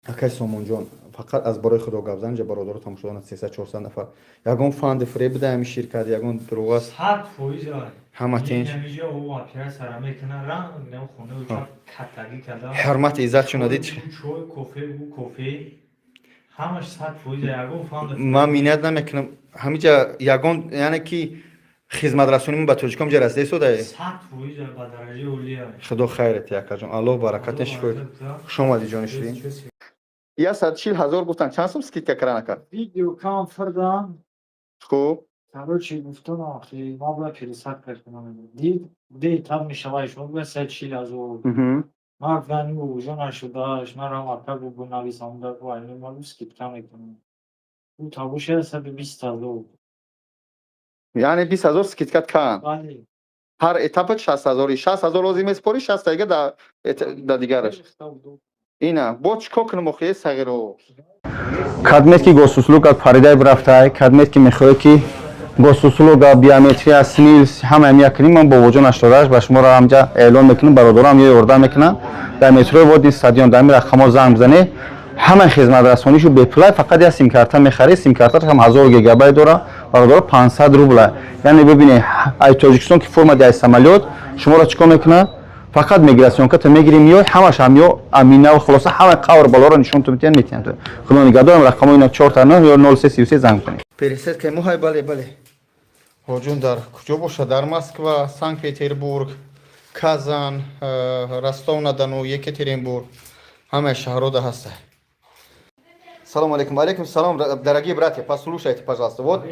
Акай Сомонҷон, фақат аз барои Худо гап зан, ҷа бародаро тамошо доранд, 300-400 нафар. Ягон фанди фиреб буда ҳами ширкат, ягон дурӯғ аст? 100% ай. Ҳама тинч. Ҳамиҷа ӯ оператсияра мекунад, ранг хонаи каттагӣ карда. Ҳурмати иззатшона дид. Чой, кофе, ӯ кофе. Ҳамаш 100% ягон фанд. Ман миннат намекунам. Ҳамиҷа ягон, яъне ки хизматрасонӣ ба тоҷиком ҷа расида истодае? 100% ба дараҷаи олия. Худо хайрат, акаҷон. Аллоҳ баракатин, шифо. Хуш омадӣ, ҷони ширин. 140 000 гуфтан, чанд сум скидка кардан, ака? Видео кам фирдан. Хуб. Короче, гуфтам, охи ма бояд пересадка кунам. Дид де там мешавад, шумо бояд 140 000. Ман гуфтам, ин уже нашудаш, ман рам ака гу нависам, да гу ай ма скидка мекунам. Ӯ табоша 120 000. Яъне 20 000 скидка кан? Бале. Ҳар этапа 60 000, 60 000 лозим месупорӣ, шастаига да дигараш. Ина бо чӣ кор кунам охи, э сағиро? Кадмет ки госуслуга паридай бирафтай, кадмет ки мехоҳед ки госуслуга, биометрия, СНИЛС, ҳамаам як кунем, ман бобоҷон 88 ба шуморо ҳамҷа эълон мекунам, бародарам ё ёрдам мекунам. Дар метрои Водный стадион дар ҳамин рақамҳо занг бизанед, ҳамаи хизматрасонишу бепулай, фақат як симкарта мехаред, симкарташ ҳам 1000 гигабайт дора, бародаро, 500 рубла. Яъне бибинед, ай Тоҷикистон ки формади ай самолёт, шуморо чӣ кор мекунад? Фақат миграционката мегирӣ, миёй, ҳамаш ҳам ё амина, хулоса, ҳамаи қавр болоро нишонтон метиҳанд. Худо нигаҳдорам, рақамҳои ина чорта нӯ ё 0333 занг кунед. Пересадка муҳай, бале, бале. Ҳоҷун дар куҷо бошад? Дар Москва, Санкт Петербург, Казан, Ростов на Дону, Екатеринбург, ҳамаи шаҳрода ҳаста. Салом алейкум. Алейкум салом, дорогие братья, послушайте, пожалуйста. Вот,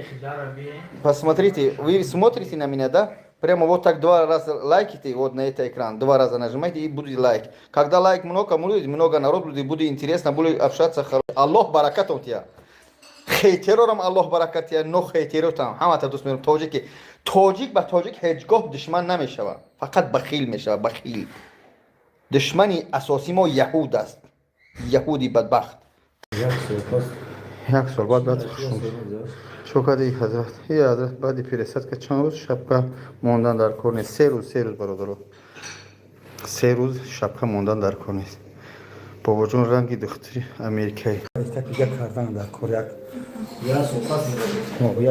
посмотрите, вы смотрите на меня, да? Прямо вот так два раза лайките, вот на этот экран, два раза нажимайте, и будет лайк. Когда лайк много будет, много народ будет, будет интересно, будет общаться. Аллоҳ баракатом тия. Хейтерорам Аллоҳ баракат тия, но хейтеротам. Ҳамата дӯст мерам, тоҷики. Тоҷик ба тоҷик ҳеҷ гоҳ душман намешавад. Фақат бахил мешавад, бахил. Душмани асосии мо яҳуд аст. Яҳуди бадбахт. Як сол баъд чо кади, ҳазрат? И ҳазрат, баъди пересадка чанд рӯз шапка мондан дар кор нест? 3 рӯз, 3 рӯз, бародаро, 3 рӯз шапка мондан дар кор нест. Бобоҷон, ранги духтури америкаи кардан дар кор як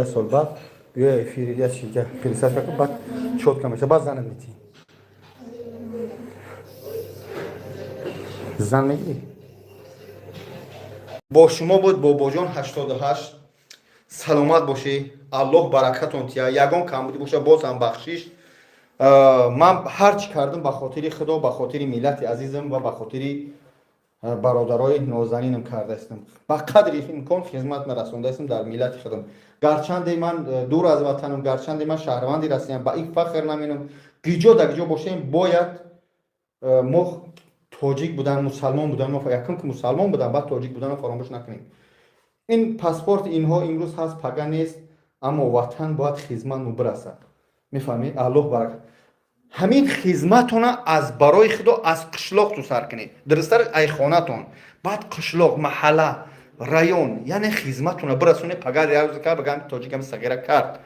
сол баъд биё эфири, я чига пересадка, баъд чётко меша, баъд зана метӣ, зан мегирӣ. Бо шумо буд Бобоҷон 88. Саломат бошӣ, Аллоҳ баракатон тия. Ягон камбудӣ боша, боз ҳам бахшиш. Ман ҳар чӣ кардам, ба хотири Худо, ба хотири миллати азизам ва ба хотири бародарои нозанинам кардаистам. Ба қадри имкон хизмат мерасондаистам дар миллати худам. Гарчанде ман дур аз ватанам, гарчанде ман шаҳрванди Россиям, ба ин фахр наминам. Гиҷо да гиҷо бошем, бояд мо тоҷик будан, мусалмон будан, якум ки мусалмон будан, баъд тоҷик буданро фаромӯш накунем. Ин паспорти инҳо имрӯз ҳаст, пага нест, аммо ватан бояд хизмат мубирасад, мефаҳмед? Аллоҳ баракат. Ҳамин хизматона аз барои Худо аз қишлоқту сар кунед, дурусттар, ай хонатон, баъд қишлоқ, маҳалла, район, яъне хизматона бирасонед. Пага багам тоҷикам сағира кард.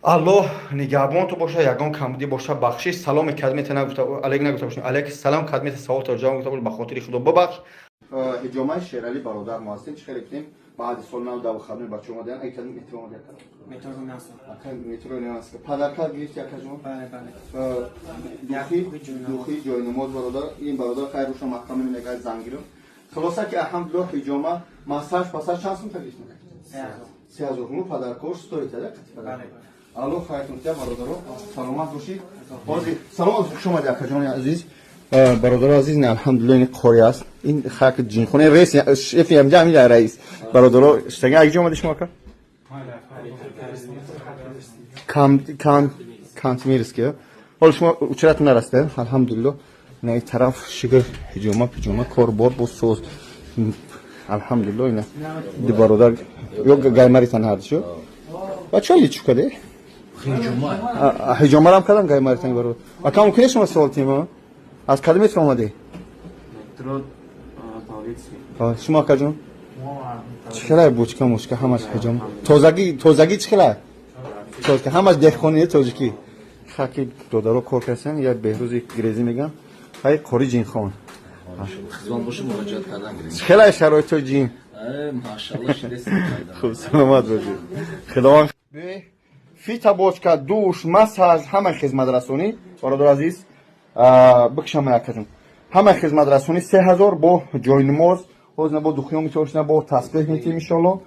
Аллоҳ нигаҳбонту боша. Ягон камбудӣ боша, бахшиш. Саломи кадмета нагуфта, алейк нагуфта бошем, алейк салом. Кадмета саволто ҷавоб гуфта бош, ба хотири Худо бибахш. Ҳиҷомаи Шералӣ бародар мо ҳастем. Чӣ хеле кунем, баъди сол нав давхадми бача омадаян. Ай кадми метро омадия? Метро Румянцева. Метро Румянцева. Подарка гирифти, акаҷон? Бале, бале. Духи, духи, ҷойнамоз, бародар. Ин бародар хайр руша маҳкама мегӯяд, занг гирифт. Хулоса ки, алҳамдулиллоҳ, ҳиҷома, массаж, пассаж чанд сум тагирифтем? 3000. Ну, подаркош стоит, да? Аллоҳ хайртон тия, бародаро, саломат бошед. Ҳозир саломат, хуш омадӣ, акаҷони азиз. Бародаро азиз, не, алҳамдулиллоҳ, ин қори аст, ин хак ҷинхонаи рейс, шефи ҳамҷа, ҳамин раис. Бародаро, штага як ҷо омади шумо, ака? Кам кам Кантемирский. Ҳоло шумо учратон нарасида, алҳамдулиллоҳ. Ина ин тараф шукр, ҳиҷома, пиҷома, кор бор бо соз. Алҳамдулиллоҳ, ина ду бародар ё гаймаритан ҳардишу. Бача чӣ каде? Ҳиҷомарам кардам, гаймаритан бародар. Ака, мумкин шумо савол тима? Аз кадом метро омадӣ? Метро Павлицкий. Шумо, акаҷон? Чӣ хелай бучка мучка, ҳамаш ҳиҷома. Тозагӣ, тозагӣ чӣ хелай? Тозагӣ ҳамаш деҳқони тоҷикӣ. Хаки додаро кор кардасан, як Беҳрӯзи грезӣ меган. Ҳай қори ҷинхон. Хизмат боша, муроҷиат кардан гирем. Хеле шароито ҷин. Машалло, шидест. Хуб, саломат бошед. Худованд фитобочка, душ, массаж, ҳама хизматрасонӣ, бародар азиз, бикшам якажон. Ҳама хизматрасонӣ 3000 бо ҷойнамоз, ҳоз на бо духиё метошна, бо тасбеҳ метем иншоалло.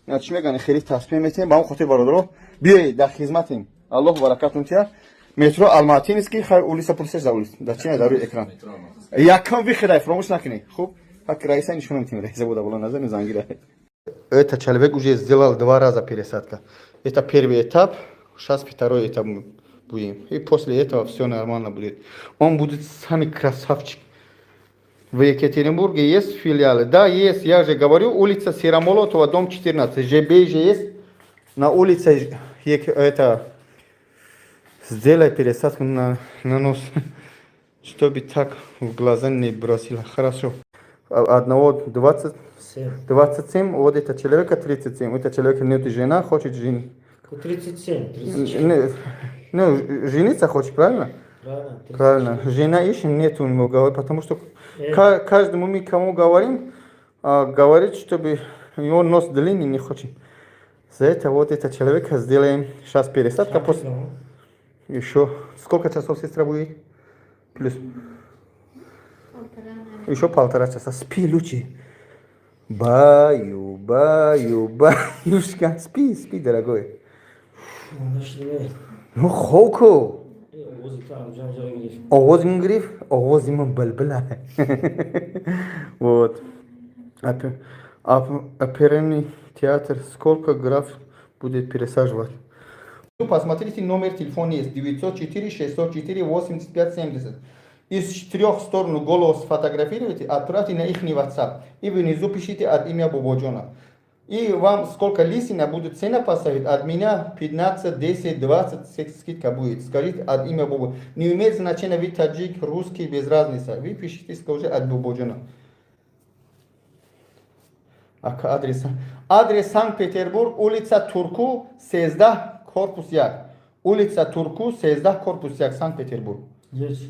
Чӣ мегӯянд, хеле тасбеҳ метем. Ба он хотир, бародаро, биёед, дар хизматем. Аллоҳ баракатун тия. Метро Алматинский, хайр, улица пурсеш за улица. Да чи дар рӯи экран. Якам вихидай, фаромӯш накунед. Хуб, ҳак раиса нишон метем, раиса буда боло назар зангира. Это человек уже сделал два раза пересадка. Это первый этап, сейчас второй этап будем. И после этого все нормально будет. Он будет самый красавчик. В Екатеринбурге есть филиалы? Да, есть. Я же говорю, улица Сыромолотова, дом 14. ЖБ же есть. На улице это сделай пересадку на нос, чтобы так в глаза не бросила. Хорошо. Одного 20, 27, вот это человека 37. Это человека нет жена, хочет жен. 37, 34. Ну, жениться хочет, правильно? Правильно. Правильно. Жена ищет, нет у него головы, потому что каждому мы кому говорим, говорит, чтобы у него нос длинный, не хочет. За это вот это человека сделаем сейчас пересадка. После. Еще сколько часов сестра будет? Плюс. Еще полтора часа. Спи, Лучи. Баю, баю, баюшка. Спи, спи, дорогой. Ну, хоку. Овози ман гирифт, овози ман булбула. Вот. Оперный театр сколько граф будет пересаживать? Посмотрите, номер телефона есть 904 604 85 70. Из четырех сторон голову сфотографируйте, отправьте на их WhatsApp. И внизу пишите от имя Бободжона. И вам сколько лисина будет цена поставить, от меня 15, 10, 20 скидка будет. Скажите от имя Бобо. Не имеет значения, вы таджик, русский, без разницы. Вы пишите, скажите от Бободжона. Ака адрес. Адрес: Санкт-Петербург, улица Турку, 13, корпус 1. Улица Турку, 13, корпус 1, Санкт-Петербург. Есть.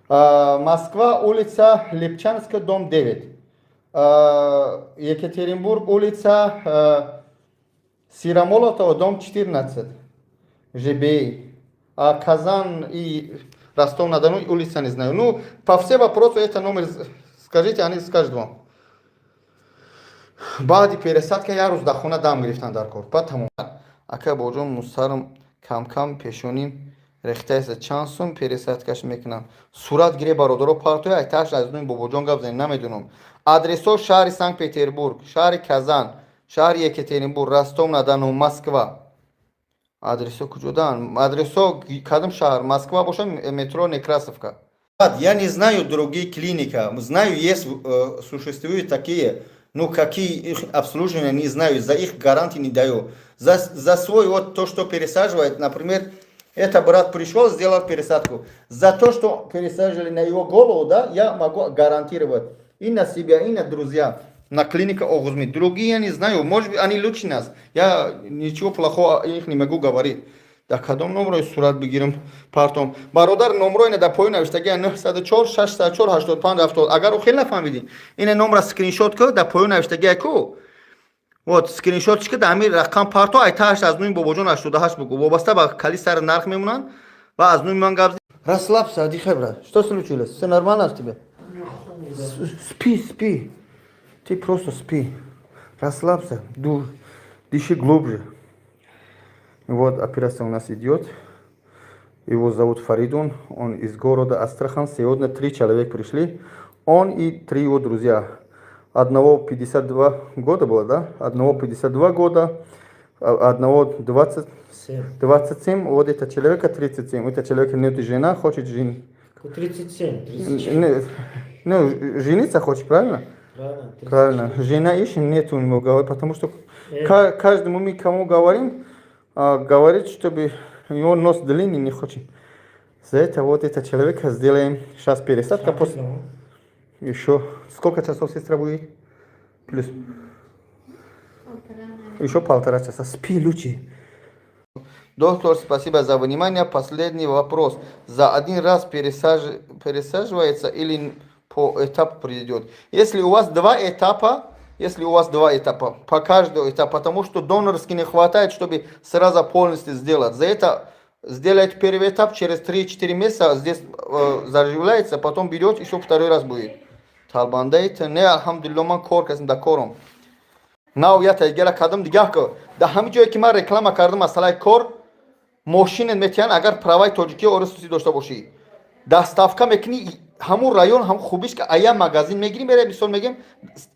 Москва, улица Липчанская, дом 9. Екатеринбург, улица Сыромолотова, дом 14. ЖБ. А Казан и Ростов-на-Дону, улица не знаю. Ну, по все вопросы это номер скажите, они скажут вам. Баъди пересадка як рӯз дар хона дам гирифтан дар кор, баъд тамом. Ака Боҷон, мусарам камкам пешоним рехтаеста, чанд сум пересадкаш мекунам? Сурат гире, бародаро, партои айташ аз нуи Бобоҷон гап занем, намедунам. Адресҳо: шаҳри Санкт Петербург, шаҳри Казан, шаҳри Екатеринбург, Ростов на Дону, Москва. Адресҳо куҷодаанд? Адресҳо кадом шаҳр? Москва боша, метро Некрасовка. Я не знаю другие клиника, знаю, есть, существуют такие, ну, какие их обслуживания, не знаю, за их гарантии не даю. За свой вот то, что пересаживает, например, это брат пришел, сделал пересадку. За то, что пересаживали на его голову, да, я могу гарантировать и на себя, и на друзья. На клиника Огузми. Другие я не знаю, может быть, они лучше нас. Я ничего плохого их не могу говорить. Да кадом номрои сурат бигирам партом? Бародар, номрои на дар поён навиштаги 904 604 85 70. Агар ӯ хеле нафаҳмидӣ, ина номра скриншот ку, дар поён навиштаги ку. Вот скриншот ки дар ҳамин рақам парто, ай тааш аз нуми Бобоҷон 88 бугу. Вобаста ба кали сари нарх мемонанд ва аз нуми ман гап. Расслабься, отдыхай, брат. Что случилось? Все нормально с тебе? Спи, спи. Ты просто спи. Расслабься, дыши глубже. Вот операция у нас идет. Его зовут Фаридун, он из города Астрахан. Сегодня три человека пришли. Он и три его друзья. Одного 52 года было, да? Одного 52 года, одного 20, 27, вот это человека 37. Это человека нет жена, хочет жен. 37, 34. Ну, жениться хочет, правильно? Правильно. Правильно. Жена ищет, нет у него головы, потому что каждому мы кому говорим, говорит, чтобы у него нос длинный, не хочет. За это вот это человека сделаем сейчас пересадка. После. Еще сколько часов сестра будет? Плюс. Еще полтора часа. Спи, Лучи. Доктор, спасибо за внимание. Последний вопрос: за один раз пересаживается или по этапу придет? Если у вас два этапа, если у вас два этапа, по каждому этапу, потому что донорский не хватает, чтобы сразу полностью сделать. За это сделать первый этап, через 3-4 месяца здесь заживляется, потом берет, еще второй раз будет. Талбандаит, не, алҳамдулилло, ман кор кардам, да кором. Нав ята гера кардам, дигар ко. Да ҳами ҷое ки ман реклама кардам, масъалаи кор, мошинет метиҳанд, агар праваи тоҷикӣ орусӣ дошта бошӣ. Доставка мекунӣ ҳамун район, ҳам хубиш ки ая магазин мегирӣ, мере, мисол мегем,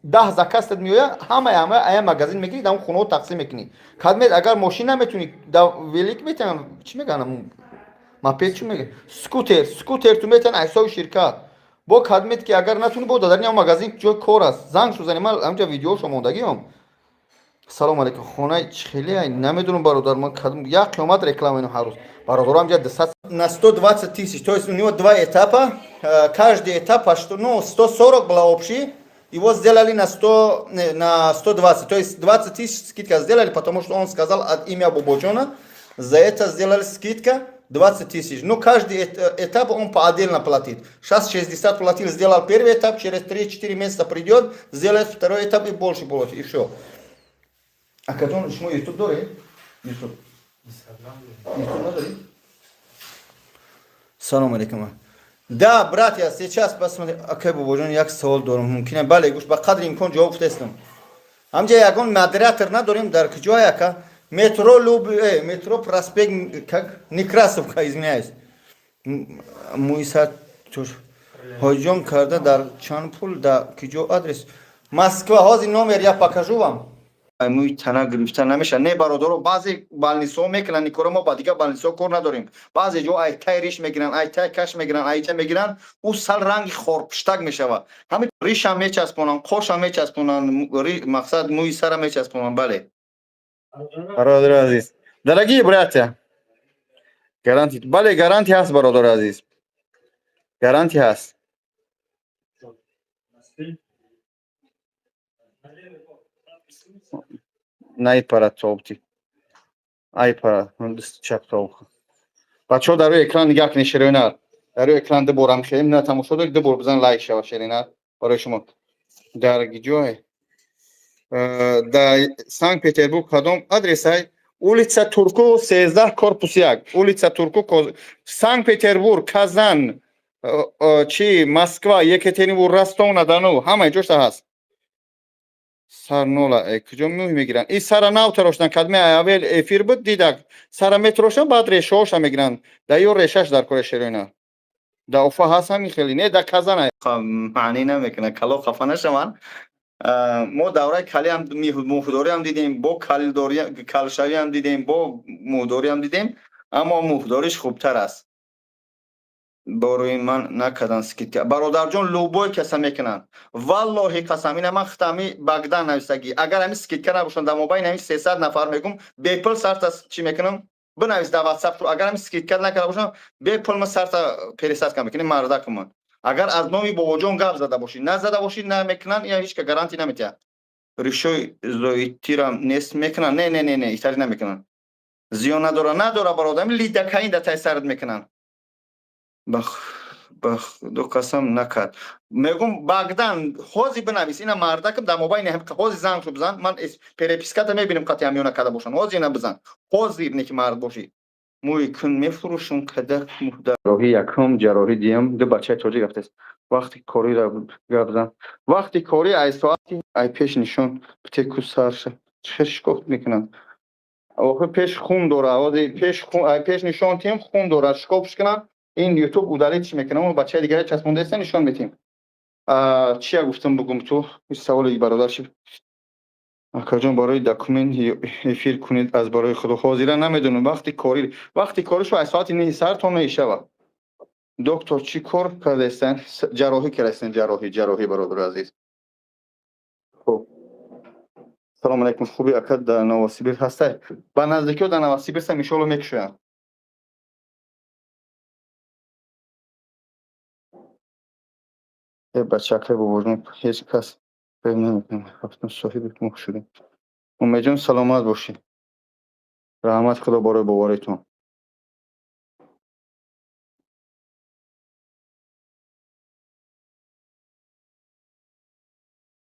10 заказтат меоя, ҳамаи ҳама ая магазин мегирӣ, дар хонаҳо тақсим мекунӣ. Кадмед агар мошин наметунӣ, да велик метиҳанд, чӣ мегӯянд, мопед чӣ мегӯянд, скутер, скутер ту метиҳанд аз ҳисоби ширкат. Бо кадмед ки агар натунӣ, бо дар ин магазин ҷои кор аст, занг шузани, ман ҳамҷа видеошо мондагиам. Салому алейкум, хонаи чихеле намедонам, бародар, ман кадом як қиёмат реклама инам ҳар рӯз. Бародарам ҷа 200 на 120 тысяч, то есть у него два этапа, каждый этап по что, ну, 140 было общий, его сделали на 100, не, на 120, то есть 20 тысяч скидка сделали, потому что он сказал от имя Бободжона, за это сделали скидка 20 тысяч. Ну, каждый этап он по отдельно платит. Сейчас 60 платил, сделал первый этап, через 3-4 месяца придет, сделает второй этап и больше платит, и все. Акаҷон, шумо ютуб доред? Ютуб? Ютуб надоред? Салом алейкум. Да, братья, сейчас посмотри. Акай бобоҷон, як савол дорам. Мумкин бале, гӯш, ба қадри имкон ҷавоб гуфтестам. Ҳамҷа ягон модератор надорем дар куҷое, ака? Метро Люб, метро проспект как Некрасовка, извиняюсь. Муиса туш. Ҳоҷон карда дар чанд пул, да куҷо адрес? Москва, ҳозир номер я покажу вам. Мӯи тана гирифта намешавад. Не, бародаро, баъзе больницаҳо мекунанд ин кора, мо ба дигар больницаҳо кор надорем. Баъзе ҷо ай тай риш мегиранд, ай тай каш мегиранд, айҷа мегиранд, ӯ сал ранги хорпуштак мешавад. Ҳамин ришам мечаспонанд, қошам мечаспонанд, мақсад мӯи сара мечаспонанд, бале. Бародари азиз, дорогие братья, гарантия, бале, гарантия ҳаст, бародари азиз, гарантия ҳаст. Найпарад тобти, айпарад чап тоб. Бачаҳо, дар рӯи экран нигаҳ кунед, ширинар, дар рӯи экран ду бор ҳам на тамошо доред, ду бор бизан, лайк шава, ширинар, барои шумо. Дар ҷое дар Санкт Петербург кадом адресай? Улица Турку, 13, корпус 1, улица Турку, Санкт Петербург, Казан, чи, Москва, Екатеринбург, Ростов на Дону, ҳамаи ҷошта ҳаст. Сар нола куҷо мӯй мегиранд? И сара нав тароштан, кадме аввал эфир буд, дидак, сара метарошан, баъд решаҳоша мегиранд. Да ё решаш дар кори шероина. Да Уфа ҳаст ҳамин хеле, не, да Казан маънӣ намекунад, кало хафа нашаванд. Мо давраи калиам муҳдориам дидем, бо калшавиам дидем, бо муҳдориам дидем, аммо муҳдориш хубтар аст. Борои ман накардан скидка, бародарҷон, любой каса мекунанд, валлоҳи қасам, ина ман хитами Багдан нависагӣ, агар ҳамин скидка набошанд, дар мобайни ҳамин 300 нафар мегум, бепул сарта чӣ мекунам, бинавис дар ватсап, агар ҳамин скидка накарда бошам, бепул ман сарта пересадка мекунем, мардакуман. Агар аз номи бобоҷон гап зада бошӣ, назада бошӣ, намекунанд, я ҳеч ка гарантия наметиҳад. Ришои зоитирам нест мекунанд? Не, не, не, не, итари намекунанд, зиён надора, надора, бародар, лидокаин да тай сарат мекунанд. Ба худо қасам, накард, мегум, Багдан, ҳозир бинавис, ина мардакам дар мобайни ҳозир занг шуд, бизан, ман переписката мебинем, қатъи ҳамёна карда бошанд, ҳозир ина бизан, ҳозир не ки мард бошӣ. Мӯи кун мефурӯшум, кадак ҷарроҳӣ якум, ҷарроҳӣ диюм, ду бачаи тоҷик рафтааст. Вақти корира гап зан, вақти корӣ ай соати ай пеш нишон битеку сарша чӣ шикофт мекунанд. Охи пеш хун дора, ҳозир пеш ай пеш нишон тиҳем, хун дора, шикофш кунанд, ин ютуб удалить чӣ мекунам, он бачаи дигаре часпондаеста, нишон метиҳем. Чия гуфтам, бугум, ту саволи бародар чи? Акаҷон, барои документ эфир кунед, аз барои худо, ҳозира намедонам. Вақти корӣ, вақти коришо аз соати 9 сар то 9 шава. Доктор, чӣ кор кардаестан? Ҷарроҳӣ кардаестан, ҷарроҳӣ, ҷарроҳӣ, бародари азиз. Хуб, салому алайкум, хуби, ака? Дар Новосибир ҳастай? Ба наздикиҳо дар Новосибирсам, иншоалло, мекушоям. Э бачакай бобоҷон, ҳеҷ кас фиреб намекунад, ҳафтум соҳиби муҳ шудем. Умедҷон, саломат бошӣ. Раҳмати Худо барои боваритон.